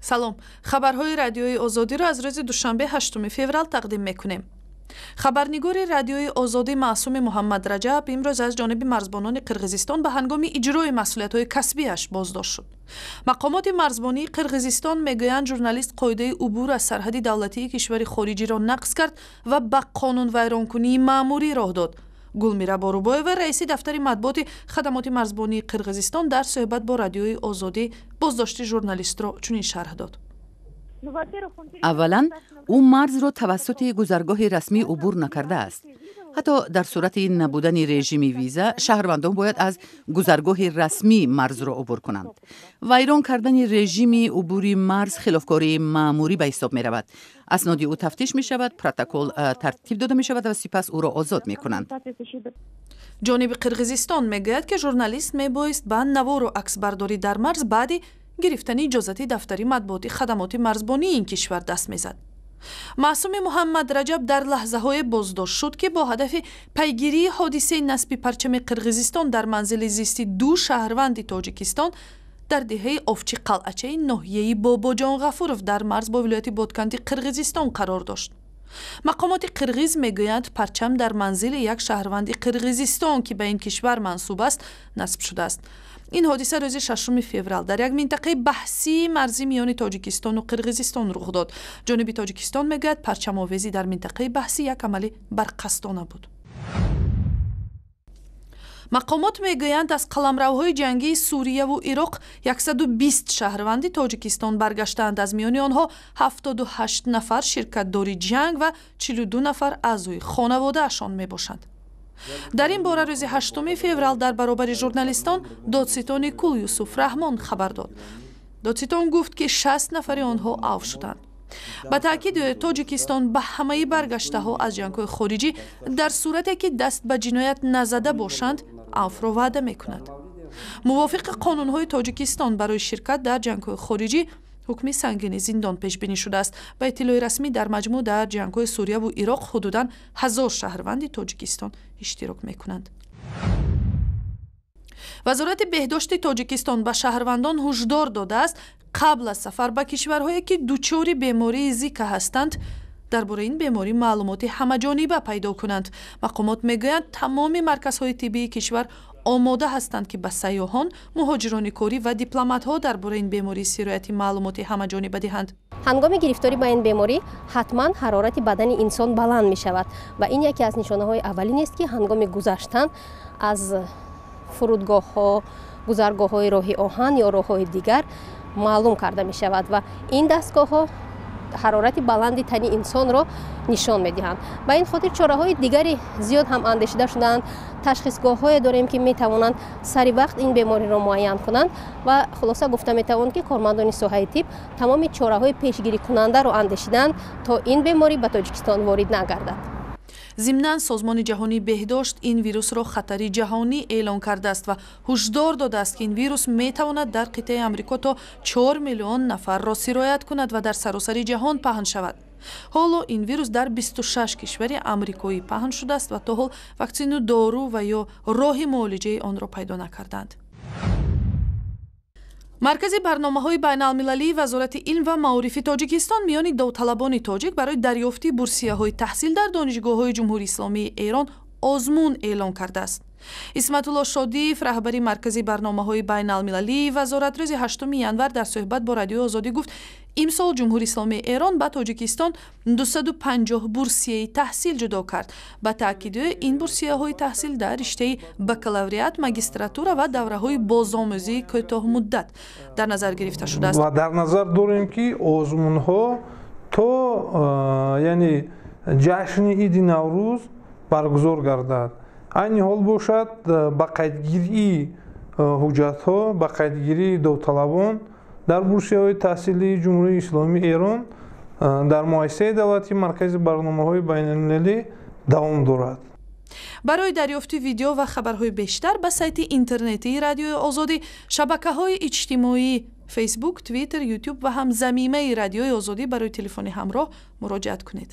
Салом, хабарҳои Радиои Озодиро аз рӯзи душанбе, 8 феврал тақдим мекунем. Хабарнигори Радиои Озодӣ Маъсуми Муҳаммад Раҷаб имрӯз аз ҷониби марзбонони Қирғизистон ба ҳангоми иҷрои масъулиятҳои касбиаш боздошт шуд. Мақомоти марзбонии Қирғизистон мегӯянд, журналист қоидаи убур аз сарҳади давлатии кишвари хориҷиро нақз кард ва ба қонунвайронкунии маъмурӣ роҳ дод. Гулмира Борубоева, раиси дафтари матбуоти хадамоти марзбонии Қирғизистон, дар суҳбат бо Радиои Озодӣ боздошти журналистро чунин шарҳ дод. Аввалан, ӯ марзро тавассути гузаргоҳи расмӣ убур накардааст. Ҳатто дар сурати набудани режими виза шаҳрвандон бояд аз гузаргоҳи расмӣ марзро убур кунанд. Вайрон кардани режими убури марз хилофкории маъмурӣ ба ҳисоб меравад. Асноди ӯ тафтиш мешавад, протокол тартиб дода мешавад ва сипас ӯро озод мекунанд. Ҷониби Қирғизистон мегӯяд, ки журналист мебоист ба навору аксбардорӣ дар марз баъди гирифтани иҷозати дафтари матбуоти хадамоти марзбонии ин кишвар даст мезад. Маъсуми Муҳаммад Раҷаб дар лаҳзаҳое боздошт шуд, ки бо ҳадафи пайгирии ҳодисаи насби парчами Қирғизистон дар манзили зисти ду шаҳрванди Тоҷикистон дар деҳаи Овчи Қалъачаи ноҳияи Бобоҷон Ғафуров дар марз бо вилояти Ботканди Қирғизистон қарор дошт. Мақомоти қирғиз мегӯянд, парчам дар манзили як шаҳрванди Қирғизистон, ки ба ин кишвар мансуб аст, насб шудааст. Ин ҳодиса рӯзи 6 феврал дар як минтақаи баҳсии марзӣ миёни Тоҷикистону Қирғизистон рух дод. Ҷониби Тоҷикистон мегӯяд, парчамовезӣ дар минтақаи баҳсӣ як амали барқасдона буд. Мақомот мегӯянд, аз қаламравҳои ҷангии Сурияву Ироқ 120 шаҳрванди Тоҷикистон баргаштаанд. Аз миёни онҳо 78 нафар ширкатдори ҷанг ва 42 нафар аъзои хонаводаашон мебошанд. Дар ин бора рӯзи 8 феврал дар баробари журналистон додситони кул Юсуф Раҳмон хабар дод. Додситон гуфт, ки 60 нафари онҳо авф шуданд. Ба таъкиди Тоҷикистон ба ҳамаи баргаштаҳо аз ҷангҳои хориҷӣ, дар сурате ки даст ба ҷиноят назада бошанд, авфро ваъда мекунад. Мувофиқи қонунҳои Тоҷикистон, барои ширкат дар ҷангҳои хориҷӣ ҳукми сангини зиндон пешбинӣ шудааст. Ба иттилои расмӣ, дар маҷмӯъ дар ҷангҳои Сурияву Ироқ ҳудудан 1000 шаҳрванди Тоҷикистон иштирок мекунанд. Вазорати беҳдошти Тоҷикистон ба шаҳрвандон ҳушдор додааст, қабл аз сафар ба кишварҳое, ки дучори бемории Зика ҳастанд, дар бораи ин беморӣ маълумоти ҳамаҷониба пайдо кунанд. Мақомот мегӯянд, тамоми марказҳои тиббии кишвар омода ҳастанд, ки ба сайёҳон, муҳоҷирони корӣ ва дипломатҳо дар бораи ин бемории сироятӣ маълумоти ҳамаҷониба диҳанд. Ҳангоми гирифторӣ ба ин беморӣ ҳатман ҳарорати бадани инсон баланд мешавад ва ин яке аз нишонаҳои аввалин аст, ки ҳангоми гузаштан аз фурудгоҳҳо, гузаргоҳҳои роҳи оҳан ё роҳҳои дигар маълум карда мешавад ва ин дастгоҳҳо ҳарорати баланди тани инсонро нишон медиҳанд. Ба ин хотир чораҳои дигари зиёд ҳам андешида шудаанд. Ташхисгоҳҳое дорем, ки метавонанд сари вақт ин бемориро муайян кунанд ва хулоса гуфта метавон, ки кормандони соҳаи тиб тамоми чораҳои пешгирикунандаро андешиданд, то ин беморӣ ба Тоҷикистон ворид нагардад. Зимнан, Созмони ҷаҳонии беҳдошт ин вирусро хатари ҷаҳонӣ эълон кардааст ва ҳушдор додааст, ки ин вирус метавонад дар қитъаи Амрико то 4 миллион нафарро сироят кунад ва дар саросари ҷаҳон паҳн шавад. Ҳоло ин вирус дар 26 кишвари амрикоӣ паҳн шудааст ва то ҳол ваксину, дору ва ё роҳи муолиҷаи онро пайдо накарданд. Маркази барномаҳои байналмилалии Вазорати илм ва маорифи Тоҷикистон миёни довталабони тоҷик барои дарёфти бурсияҳои таҳсил дар донишгоҳҳои Ҷумҳурии Исломии Эрон озмун эълон кардааст. Исматулло Шодиев, раҳбари Маркази барномаҳои байналмилалии вазорат, рӯзи 8 январ дар суҳбат бо Радиои Озодӣ гуфт, имсол Ҷумҳури Исломии Эрон ба Тоҷикистон 250 бурсияи таҳсил ҷудо кард. Ба таъкиди ӯ, ин бурсияҳои таҳсил дар риштаи бакалавриат, магистратура ва давраҳои бозомӯзии кӯтоҳмуддат дар назар гирифта шудааст. Ва дар назар дорем, ки озмунҳо то, яъне, ҷашни Иди Наврӯз баргузор гардад. Айни ҳол бошад, ба қайдгирии ҳуҷҷатҳо, ба қайдгирии довталабон дар бурсияҳои таҳсилии Ҷумҳурии Исломии Эрон дар муассисаи давлатии Маркази барномаҳои байналмилалӣ давом дорад. Барои дарёфти видео ва хабарҳои бештар ба сайти интернетии Радиои Озодӣ, шабакаҳои иҷтимоӣ Фейсбук, Твиттер, Ютуб ва ҳам замимаи Радиои Озодӣ барои телефони ҳамроҳ муроҷиат кунед.